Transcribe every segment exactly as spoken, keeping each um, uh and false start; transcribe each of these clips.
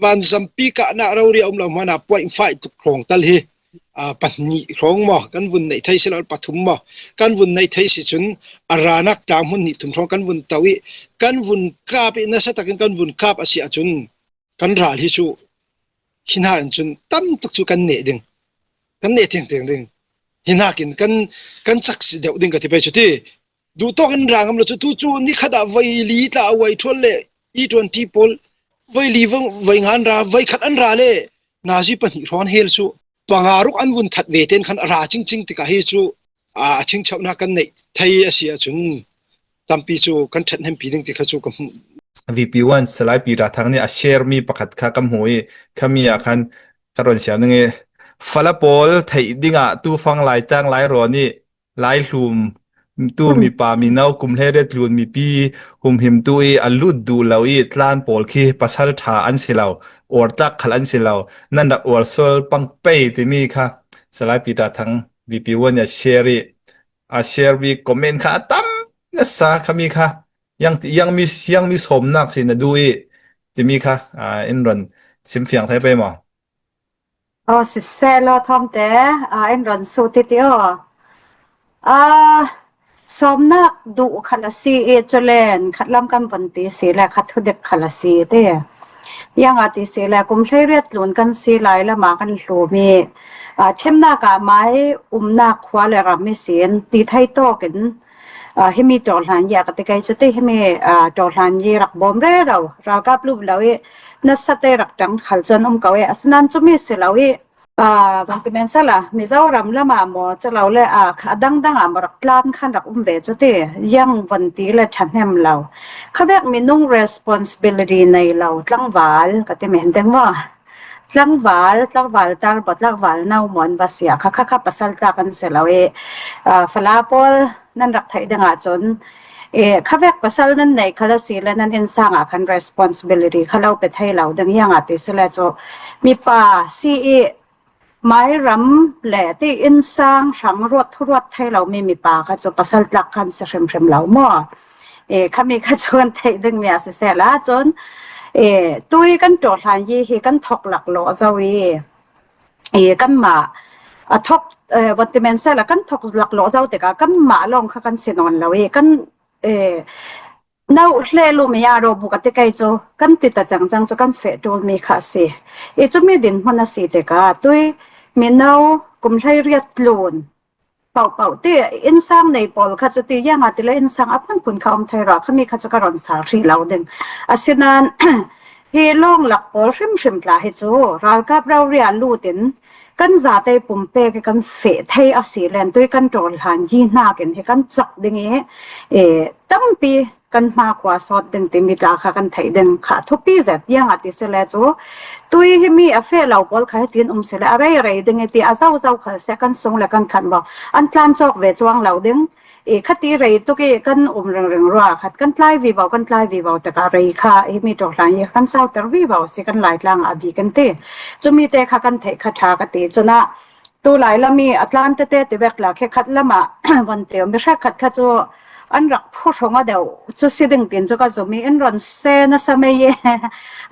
Vanzampi kahna rori a um lo hmana point five tuk hrawng tal hi, aa, pahnih hrawng maw, kan vun neih thei si lo, pathum maw, kan vun neih thei si cun a ranak tlang hmun hnih thum hrawng kan vun to ih, kan vun kap ih, nasa takin kan vun kap a si ahcun kan ral hi cu, hi hna in cun tam tuk cu kan neh ding, kan neh tiang tiang ding. Hi hnakin kan, kan cak si deuh ding ka ti pei cu ti. Duhtawk in ra ngam lo cu, tu cu nikhat ah voi li tla a voi ṭhual le E twenty pawl voi li, voi nga an ra, voi khat an ra le nazi pahnih hrawng hel cu panga ruk an vun that ve tein khan a ra cingcing tikah hi cu, aa, a chingcheuhnak kan neih thei a si ahcun tampi cu kan ṭhathnempi ding ti kha cu ka hmuh. V P one Salai Peter Thang nih a share mi pakhat kha ka hmu ih, khami ah khan ka rawn siam ding ih, fala pawl theih dingah tu fang Laitlang Lairawn ih Laihlum tu mipa mino kum hleiriat tlun mipi humhimtu ih a lut duh lo ih tlan pawl khi pasal ṭha an si lo, uartlak khal an si lo, nan rak uar sual pang pei timi kha Salai Peter Thang V P one nih a share ih, a share mi comment kha a tam nasa khami kha, yang, yang mi, yang mi sawmnak si na duh ih timi kha, aa, in rawn simfiang thei pei maw? Aw, siseh law thawmte, aa, in rawn sut titi aw. Aa, sawmnak duh khat a si ih culen khatlam kan vun ti si le khat thudik khat a si ti. Yang a ti si le kum hleiriat tlun kan si lai lamah kan hlum ih, aa, ṭhimnak ah mai umnak khua le ram ihsin ti thei tawkin, aa, himi ṭawhlan yi a ka ti kei cu ti, himi, aa, ṭawhlan yi rak bawm rero, ralkap lup lo ih nasa te rak ṭang khal cu an um ko ih, asinain cumi si lo ih, aa, van ti men sala, Mizoram lamah maw, cu lo le, aa, kha a dangdang ah maw rak tlan khan rak um ve cu ti, yang van ti le ṭhahnem lo. Khavek minung responsibility nei lo, tlangval ka ti men deng maw? Tlangval, tlangval tar maw, tlangval no maw an va si ah, kha, kha, kha pasal tlak an si lo ih, aa, fala pawl nan rak theih dingah cun, eh, khavek pasal nan neih khal a si le nan innsang ah khan responsibility kha lo pe thei lo ding, yang a ti si le cu mipa si ih mairam le ti innsang hrang ruat, thu ruat thei lo mi mipa kha cu pasal tlak khan si hrimhrim lo maw? Eh, khami kha cu kan theih dingmi a si sehla cun, eh, tui kan ṭawhlan yi hi kan thawk laklawh zo ih, eh, kanmah a thawk, eh, van ti men sehla kan thawk laklawh zo tikah kanmah lawng kha kan si nawn lo ih kan, eh, no hleh lum ih a rawh buk a ti kei cu kan ti ta cangcang cu kan feh ṭulmi kha a si. Ih cumi dinhmun a si tikah tui mino kum hleiriat tlun pohpoh ti innsang nei pawl kha cu ti, yang a ti le innsang a phunphun kha um thei rua, khami kha cu ka rawn sa hrih lo ding. Asinain hi lawng lak pawl hrimhrim tla hi cu ralkap rori ah lut in kan zate pumpek ih kan feh thei a si len tui kan ṭawhlan yi hnakin hi kan cak ding ih, eh, tampi kan hmakhua sawt ding timi tla kha kan theih ding kha thupi zet, yang a ti si le cu tui himi a feh lo pawl kha hitin um si le a rei a rei ding ih ti a zozo khal seh kan sung le kan khan maw an tlan cawk ve cuang lo ding. I khati rei tuk ih kan um ringring rua khat kan tlai vivo, kan tlai vivo tikah rei kha himi ṭawhlan yi kan sauter vivo si kan Laitlang a bik kan ti. Cumi te kha kan theih kha ṭha ka ti. Cunah tu lai lam ih a tlan tete ti vek la khi khat lamah van teu mi hrekkhat kha cu an rak phuhrung a deuh cu si ding tin cu ka zum ih in rawn se nasa mei ih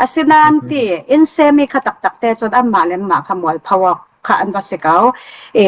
asinain ti in se mi kha taktak te cun anmah le anmah kha mualpho awk kha an va si ko. I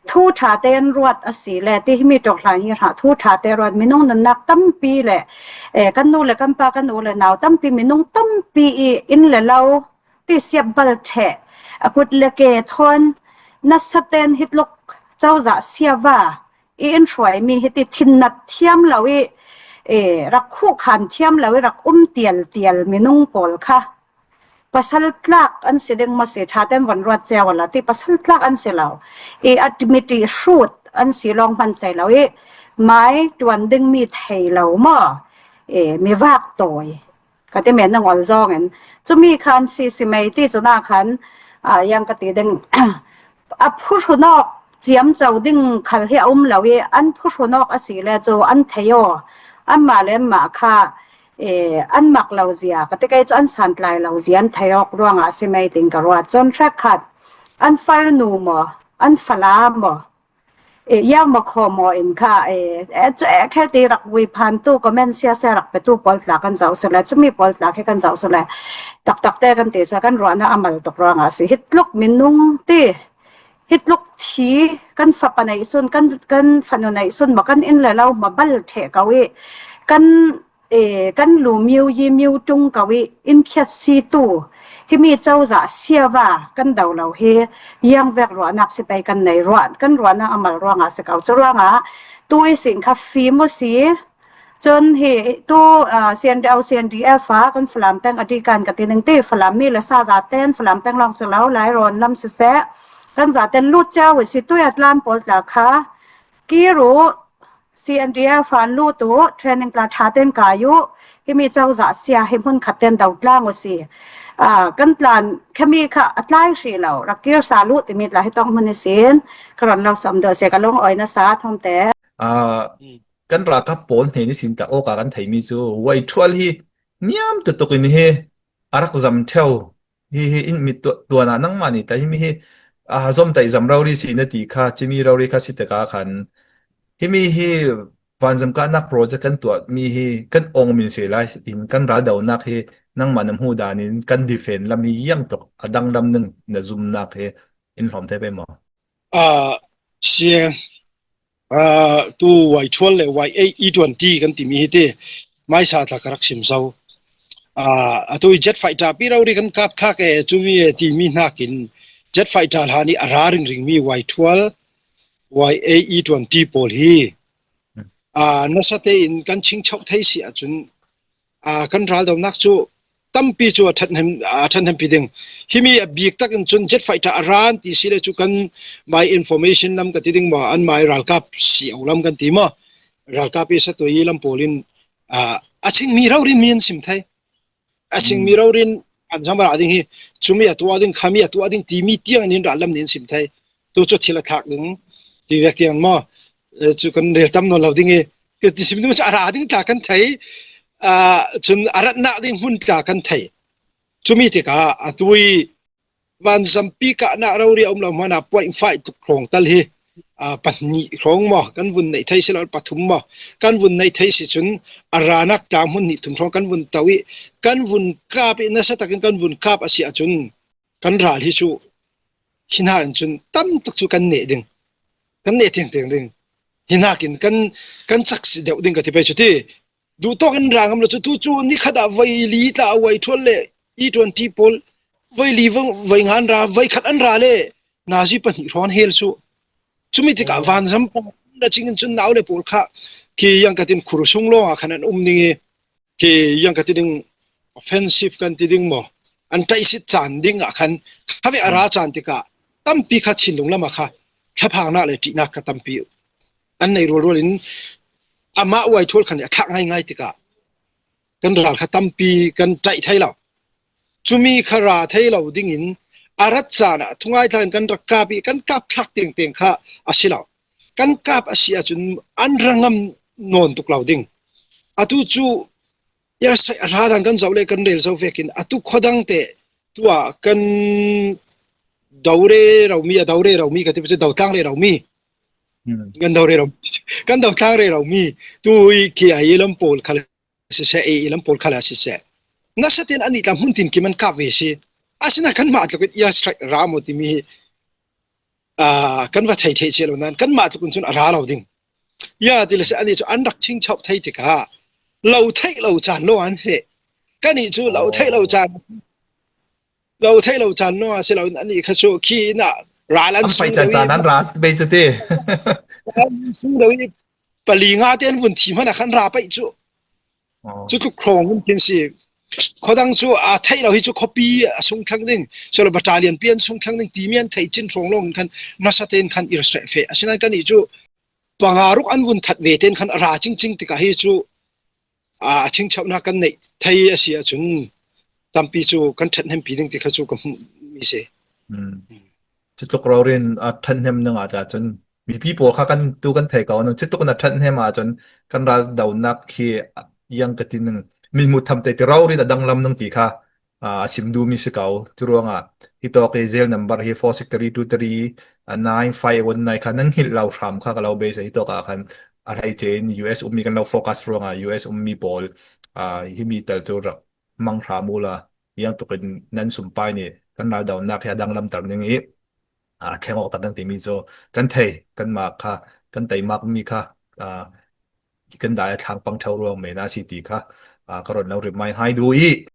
thu ṭha te an ruat a si le ti himi ṭawhlan hi hra thu ṭha te ruat minung nunnak tampi le, eh, kan nu le kan pa kan u le nau tampi minung tampi ih inn le lo ti siap bal ṭheh, a kut le ke thawn nasa ten hitluk cozah siava ih in hruaimi hiti thinnat thiam lo ih, eh, rak khuh khan thiam lo ih rak um tial tial minung pawl kha pasal tlak an si ding maw si ṭha ten von ruat cio a la ti pasal tlak an si lo. I admit ih hrut an si lawng hman sei lo ih mai ṭuan ding mi thei lo maw? I mi vak tawi ka ti men na ngol zawngin cumi khan si si mei ti cunah khan, ah, yang ka ti ding a phuhrun awk ciamco ding khal hi a um lo ih an phuhrun awk a si le cu an thei aw. Anmah le anmah kha, eh, an mak lo zia ka ti kei cu an santlai lo zia an thei awk ruangah a si mei tin ka ruat. Cun hrekkhat an farnu maw, an fala maw, E, yang ma kho mo in kha, e, e, chu, e, khe ti rak wi phan tu comment sia sia rak pe tu pawl tla kan zau sele, chu mi pawl tla khe kan zau sele. Tak tak te kan ti sa kan ruahna a mal tuk ruang a si. Hitluk minung ti, hitluk thi, kan fapa nei sun, kan, kan fanu nei sun, ma kan in le lau, ma bal the kau i, kan e, kan lu miu yi miu tung kau i in phiat si tu. Himi cozah sia va kan dau lo hi, yang vek ruahnak si pei kan nei ruah, kan ruahna a mal ruang a si kau. Cu ruang a, tu i sin kha fi mu si. Cun hi tu, a, C N D O, C N D F a, kan Falam teng a di kan ka ti ning ti, Falam mi le sa za ten, Falam teng long si lo, lai rawn lam si seh. Kan za ten lut cia u si tu i a tlan pawl tla kha. Kiru, C N D F a lut u, training tla tha ten kai u, himi cozah sia hi hmun khat ten dau tlang u si. A, kan tlan khami kha a tlai hri lo, rak kir sa lut timi tla hi tong hmun i sin, ka ron lo som deuh se ka lung awi na sa thawm te. A, kan ralkap pawl hnen i sin tla awka kan theimi cu, Wai Thual hi niam tutuk in hi a rak zam theu. Hi, hi in mit tuah, tuahnak nangmah nih tla himi hi, a, zom tai zam rori si na ti kha, cimi rori kha si taka khan. Himi hi vanzam kahnak project kan tuahmi hi kan ong min si lai in kan raldonak hi nangmah na hmuh dan in kan defend lam hi yang tuk a danglam ning na zumnak hi in hlawm thei pei maw? A, sia, a, tu Wai Thual le Y A E twenty kan timi hi ti, maisa tla ka rak sim zo. A, a tu jet fighter pi rori kan kap khak e, cumi e timi hnakin jet fighter hla nih a ra ringring mi Wai Thual, Y A E twenty pawl hi. A, nasa tein kan chingchauh thei si ahcun, a, kan raldonak cu tampi cu a ṭhathnem, a ṭhathnempi ding. Himi a bik takin cun jet fighter a ran ti si le cu kan mai information lam ka ti ding maw, an mai ralkap si o lam kan ti maw? Ralkap i satui lam pawl in, a, a chingmi rori mi an sim thei. A chingmi rori in an zam a ra ding hi, cumi a tuah ding, khami a tuah ding timi tiang in ral lam nih an sim thei. Tu cu thil a thlak ding ti vek tiang maw? Eh, cu kan rel tam nawn lo ding i, ka ti sim ding cu a ra ding tla kan thei, ah, cun a ratnak ding hmun tla kan thei. Cumi tikah a tui vanzampi kahnak rori a um lo hmana point five tuk hrawng tal hi, ah, pahnih hrawng maw, kan vun neih thei si lo, pathum maw, kan vun neih thei si cun a ranak tlang hmun hnih thum hrawng kan vun to i, kan vun kap i, nasa takin kan vun kap a si ahcun, kan ral hi cu, hi hna in cun tam tuk cu kan neh ding, kan neh tiangtiang ding. Hi hnakin kan, kan cak si deuh ding ka ti pei cu ti. Duhtawk in ra ngam lo cu, tu cu nikhat ah voi li tla a voi ṭhual le i ṭuanṭi pawl voi li voi nga an ra, voi khat an ra le nazi pahnih hrawn hel cu. Cumi tikah vanzam pawl na cingin cun nau le pawl kha khi yang ka tin khur sung lawngah khan an um ning i, khi yang ka ti ding offensive kan ti ding maw, an ṭaihsit caan ding ah khan khaveh a ra caan tikah tampi kha thinlung lam ah kha thlaphangnak le ṭihnak kha tampi an nei rualrual in amah uai ṭhual khan a thlak ngaingai tikah kan ral kha tampi kan ṭaih thei lo. Cumi kha ra thei lo dingin a rat caan ah thungai thlak in kan rak kap i kan kap thlak tengteng kha a si lo. Kan kap a si ahcun an ra ngam nawn tuk lo ding. Atu cu airstrike a ra dan kan zoh le kan rel zo vekin atu khuadang te tuah kan do re romi, a do re romi ka ti cu do tlang re romi. Kan do re romi, kan do tlang re romi tu i K I A lam pawl khal siseh, A A lam pawl khal siseh, nasa tein anih tla hmun tin kim an kap ve si. Asinain kanmah tluk in airstrike ra maw timi hi, aa, kan va thei thei cia lo nain kanmah tluk in cun a ra lo ding. Ya ti le si, anih cu an rak chingchauh thei tikah lo theih lo caan lo an feh. Kan nih cu lo theih lo caan, lo theih lo caan lo a si lo in anih kha cu khi in ah ral an an pai sung caan deuh i caan an ra bei cu ti. Ral an sung deuh i pali nga te an vun thi hmanh ah khan ra paih cu. Cu tluk hrawng in khin si. Khuadang cu a theih lo hi cu khuapi a sung thlang ding, solo battalion pi an sung thlang ding timi an theih chin hrawng lawng in khan nasa tein khan airstrike feh. Asinain kan nih cu panga ruk an vun that ve tein khan a ra cingcing tikah hi cu, aa, a chingchauhnak kan neih thei a si ahcun tampi cu kan ṭhathnempi ding ti kha cu ka hmuhmi si. Cutluk rori in a ṭhathnem ningah tla cun mipi pawl kha kan tu kan thei ko ning, cutluk in a ṭhathnem ahcun kan ral donak khi yang ka ti ning, mi hmuh tham te ti rori in a danglam ning ti kha a sim duh mi si ko. Curuangah hitawk i zel number hi four six three two three nine five one nine kha nan hngilh lo hram kha ka lo beisei. Hitawkah khan a hleice in U S ummi kan lo focus ruangah U S ummi pawl himi tal cu rak mang hram uhla, ziangtukin nan sumpai nih kan raldonak hi a danglamter ning i thleng awk tak nan timi cu kan thei, kanmah kha, kan teimakmi kha kan dai a thlang pang ṭheu ruang men a si ti kha ka ron lo remind hai duh i,